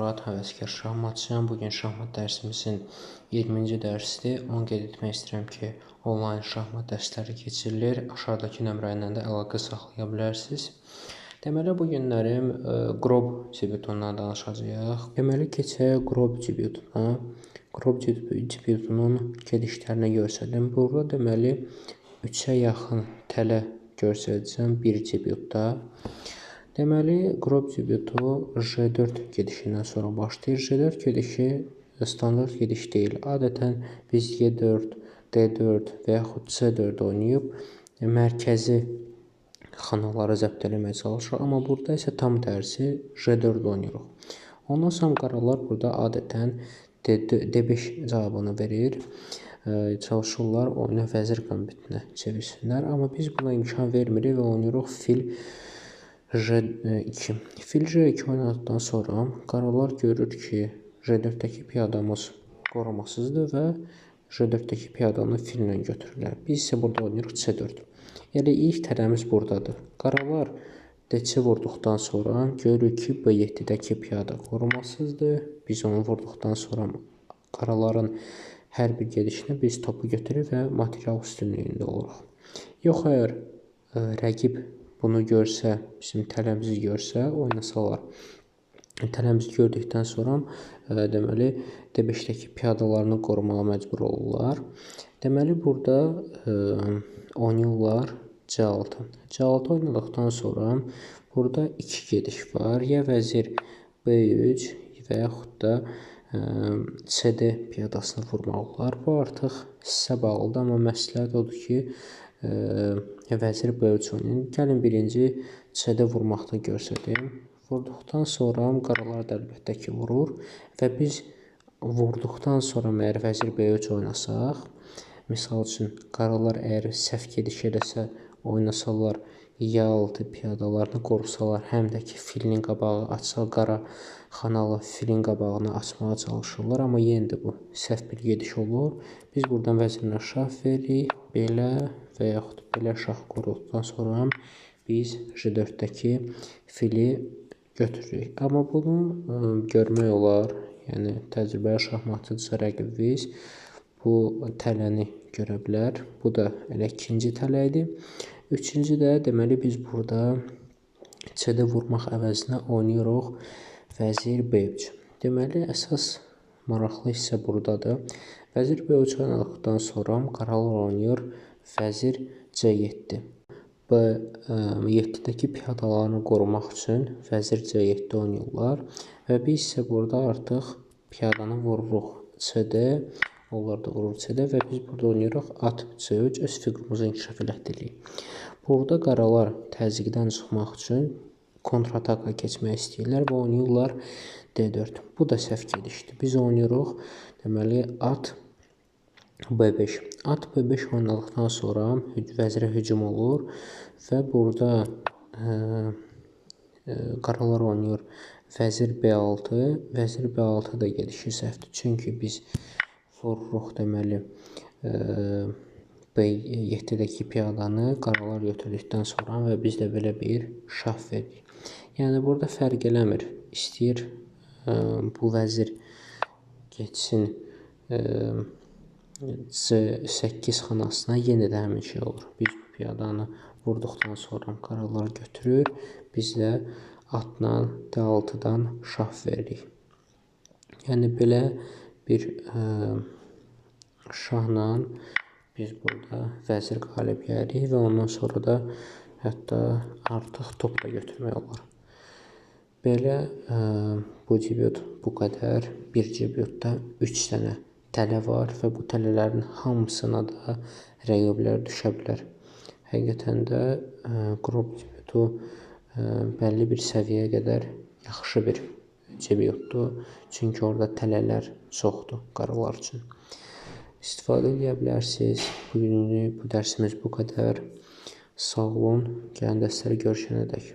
Murad, həvəskar şahmatçıyam. Bugün şahmat dərsimizin 20-ci dərsidir. Onu qeyd etmək istəyirəm ki, onlayn şahmat dərsləri keçirilir. Aşağıdakı nömrə ilə də əlaqə saxlaya bilərsiniz. Deməli, bu günlərim Grob debyutundan danışacağıq. Deməli, keçək Grob debyutuna. Grob debyutunun gedişlərini göstərdim. Burada deməli, 3-ə yaxın tələ göstərəcəm bir debyutda. Deməli, Grob debyutu J4 gedişindən sonra başlayır. J4 gedişi standart gediş deyil. Adətən biz E4, D4 və yaxud C4 oynayıb mərkəzi xanaları zəbt eləməyə çalışırıq. Amma burada isə tam tərsi J4 oynayırıq. Ondan sonra qaralar burada adətən D5 cavabını verir. Çalışırlar oyunu vəzir qambitinə çevirsinlər. Amma biz buna imkan vermirik və oynayırıq fil J2. Fil J2 oynadıqdan sonra qaralar görür ki, J4-dəki piyadamız qorumasızdır və J4-dəki piyadanı fillə götürürlər. Biz isə burada oynayırıq C4. Elə ilk tələmiz buradadır. Qaralar DC vurduqdan sonra görürük ki, B7-dəki piyada qorumasızdır. Biz onu vurduqdan sonra qaraların hər bir gedişinə biz topu götürür və material üstünlüyündə oluruq. Yox, əgər rəqib bunu görsə, bizim tələmizi görsə, oynasalar. Tələmizi gördükdən sonra deməli, D5-dəki piyadalarını qorumağa məcbur olurlar. Deməli, burada oynayırlar C6. C6 oynadıqdan sonra burada iki gediş var. Ya vəzir B3 və yaxud da CD piyadasını vurmaq olar. Bu artıq sizə bağlıdır, amma məsləhət odur ki, vəzir B3 oynayın. Gəlin birinci CD vurmaqda göstərim. Vurduqdan sonra qaralar da əlbəttə ki vurur və biz vurduqdan sonra əgər vəzir B3 oynasaq, misal üçün qaralar əgər səhv gediş eləsə, oynasalar Y6 piyadalarını qorusalar, həm də ki filin qabağı açsa, qara xanalı filin qabağını açmağa çalışırlar, amma yenə də bu səhv bir gediş olur. Biz buradan vəzirlə şah veririk, belə və yaxud belə şah qoruduqdan sonra biz J4-dəki fili götürürük. Amma bunu görmək olar, yəni təcrübəli şahmatçıdırsa rəqibiniz bu tələni görə bilər. Bu da elə ikinci tələ idi. Üçüncü də deməli biz burada CD vurmaq əvəzinə oynayırıq vəzir B3. Deməli, əsas maraqlı hissə buradadır. Vəzir B3 oynadıqdan sonra qaralar oynayır vəzir C7. B7-dəki piyadalarını qorumaq üçün vəzir C7 oynayırlar və biz isə burada artıq piyadanı vururuq CD, onlar da vurur CD və biz burada oynayırıq at C3, öz fiqurumuzu inkişaf elətdiririk. Burada qaralar təzyiqdən çıxmaq üçün kontrataka keçmək istəyirlər və oynayırlar D4. Bu da səhv gedişdir. Biz oynayırıq deməli at B5. At B5 oynadıqdan sonra vəzirə hücum olur və burada qaralar oynayır vəzir B6. Vəzir B6 da gedişi səhvdir. Çünki biz vururuq deməli B7-dəki piyadanı qaralar götürdükdən sonra və biz də belə bir şah veririk. Yəni burada fərq eləmir. İstəyir bu vəzir getsin C8 xanasına, yenə də həmin şey olur. Biz bu piyadanı vurduqdan sonra qaralar götürür. Biz də atla D6-dan şah veririk. Yəni belə bir şahla biz burada vəzir qalib gəlirik və ondan sonra da hətta artıq top da götürmək olar. Belə bu debyut bu qədər. Bir debyutda 3 dənə tələ var və bu tələlərin hamısına da rəqiblər düşə bilər. Həqiqətən də Grob debyutu bəlli bir səviyyəyə qədər yaxşı bir debyutdur. Çünki orada tələlər çoxdur qaralar üçün. İstifadə edə bilərsiniz. Bugünlük bu dərsimiz bu qədər. Sağ olun. Gələn dərslərə görüşənə dək.